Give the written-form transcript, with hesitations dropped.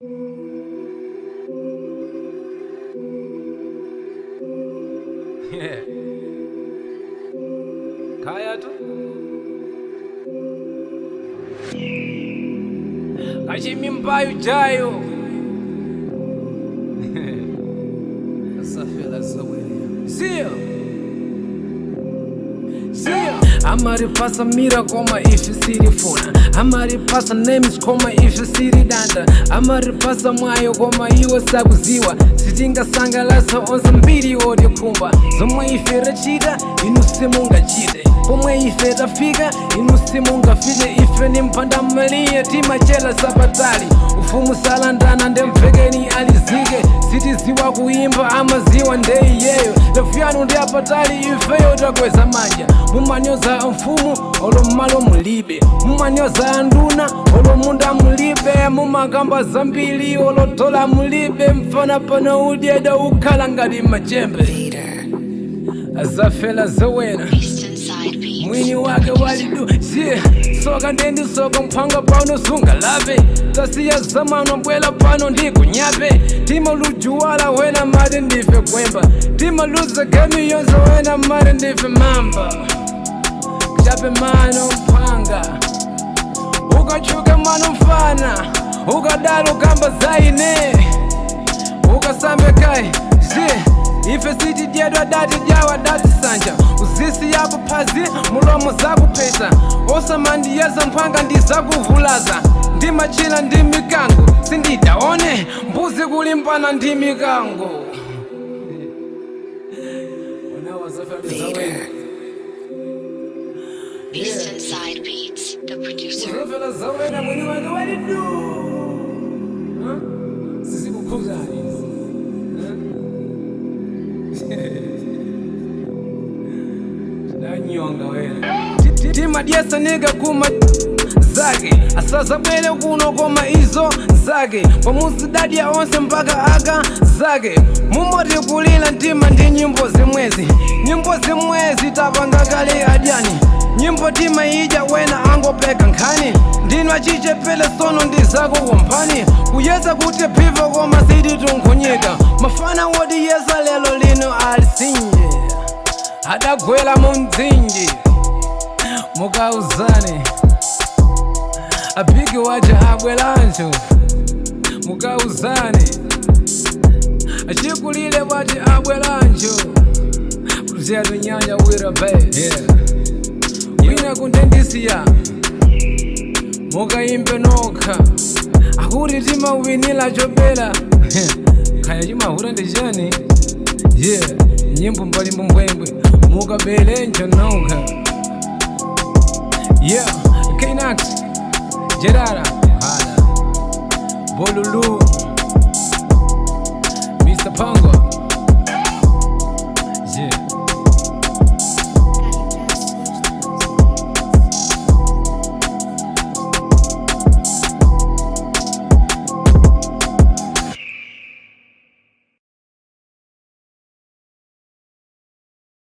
Yeah. Kaya tu. Kachimimbayo jayo. Sio. Sio. Amaripasa mira koma ife sirifuna, amaripasa names koma ife siridanda, amaripasa mwayo koma iwo sakuziwa, sitingasangalasa onse mbiri odikhumba zomwe ife tachita inu simungachite, pomwe ife tafika inu simungafike. Ife ni mpanda maliya timachela sapatali, ufumu salandana ndemvekeni alizike, sitiziwa kuimba amaziwa ndeiyeyo, lefu yanu ndi apatali ifeyo takweza manja. Mumanyoza mfumu olo mmalo mulibe, mumanyoza anduna olo munda mulibe, mumakamba zambiri olo dola mulibe, mfana pano udyeda ukhala ngati machembe azafela zowena Eastern Side Beats. mwini wake walidu yeah. Soka ndendi soka mphanga pano sungalape, tasiya zamano mbwela pano ndikunyape, timalujuwala wena mati ndife kwemba, timaluza gemi yonse wena mati ndife mamba, chape mano mphanga ukachuka mano mfana ukadala ukamba zaine ukasambe kai zi ife sitidyedwa dati dyawa dati sanja uzisi yapo phazi mulomo zakupesa osamandiyeza mphanga ndizakuvulaza ndimachila ndi mikango sindidaone mbuzi kulimbana ndi mikango. Eastern Side Beats, the producer. Uzofela zawena mwini wake walidu sizikukhuzani danyonga wena timadyesanika kuma zake asazabwere kuno koma izo zake pamuzidadya onse mpaka aka zake mumoti kulila mtima ndi nyimbo zimwezi, nyimbo zimwezi tapanga kale adyani nyimbo timaidya wena angopeka nkhani ndinwa chichepele sono ndizakukumphani kuyeza kuti phivo koma sititunkhunyiga mafana wotiyeza lelo lino alisinje adagwela mu mdzinji mukauzane apiki waja abwelancho mukauzane achikulile waje abwelancho kuziyatunyanya wira be yeah. Wina kundendisiya mukaimbe nokha akuti timawinila chopela khaya chimahura ndi chani yeah nyimbo mbalimbo mbwembwe mukabelenjo nokha yeah Knax Jerara Hala Bolulu Mr. Pongo.